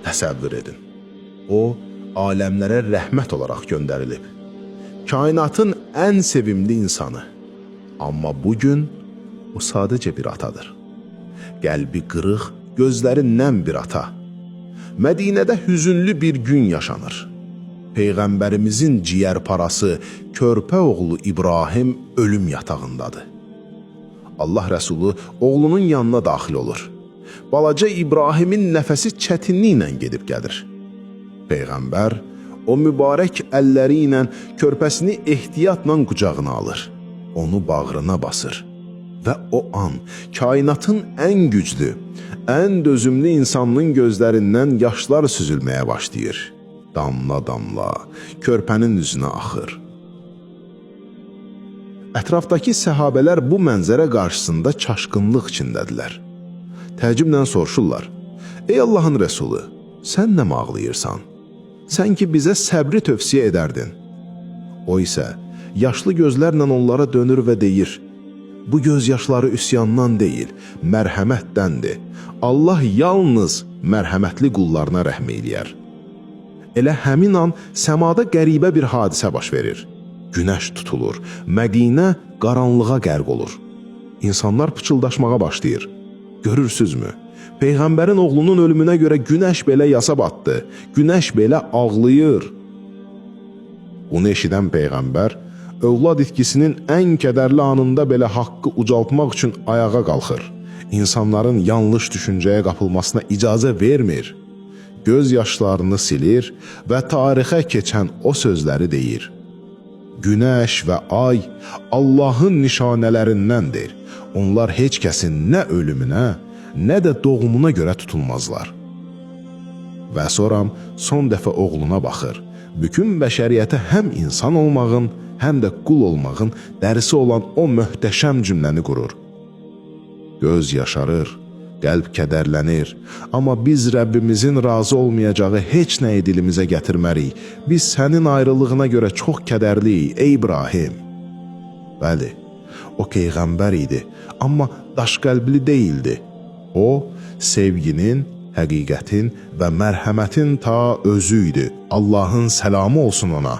Təsəvvür edin. O, aləmlərə rəhmət olaraq göndərilib. Kainatın ən sevimli insanı. Amma bugün o sadəcə bir atadır. Qəlbi qırıq, gözləri nəm bir ata. Mədinədə hüzünlü bir gün yaşanır. Peyğəmbərimizin ciyərparası körpə oğlu İbrahim ölüm yatağındadır. Allah Rəsulu oğlunun yanına daxil olur. Balaca İbrahimin nəfəsi çətinliklə gedib gəlir. Peyğəmbər o mübarək əlləri ilə körpəsini ehtiyatla qucağına alır. Onu bağrına basır. Və o an kainatın ən güclü, ən dözümlü insanının gözlərindən yaşlar süzülməyə başlayır. Damla-damla körpənin üzünə axır. Ətrafdakı səhabələr bu mənzərə qarşısında çaşqınlıq içindədirlər. Təəccüblə soruşurlar: "Ey Allahın Rəsulu, sən nə ağlayırsan? Sən ki bizə səbri tövsiyə edərdin." O isə yaşlı gözlərlə onlara dönür və deyir: "Bu göz yaşları üsyandan deyil, mərhəmətdəndir. Allah yalnız mərhəmətli qullarına rəhm eləyər." Elə həmin an səmada qəribə bir hadisə baş verir. Günəş tutulur, Mədinə qaranlığa qərq olur. İnsanlar pıçıldaşmağa başlayır. Görürsüzmü? Peyğəmbərin oğlunun ölümünə görə günəş belə yasa batdı. Günəş belə ağlayır. Bunu eşidən peyğəmbər övlad itkisinin ən kədərli anında belə haqqı ucaltmaq üçün ayağa qalxır. İnsanların yanlış düşüncəyə qapılmasına icazə vermir. Göz yaşlarını silir və tarixə keçən o sözləri deyir. Günəş və ay Allahın nişanələrindəndir. Onlar heç kəsin nə ölümünə, nə də doğumuna görə tutulmazlar. Və sonra son dəfə oğluna baxır. Bütün bəşəriyyətə həm insan olmağın, həm də qul olmağın dərsi olan o möhtəşəm cümləni qurur. Göz yaşarır, qəlb kədərlənir. Amma biz Rəbbimizin razı olmayacağı heç nəyi dilimizə gətirmərik. Biz sənin ayrılığına görə çox kədərliyik, ey İbrahim. Bəli, o peyğəmbər idi, amma daşqəlbli deyildi. O, sevginin, həqiqətin və mərhəmətin ta özü idi. Allahın səlamı olsun ona.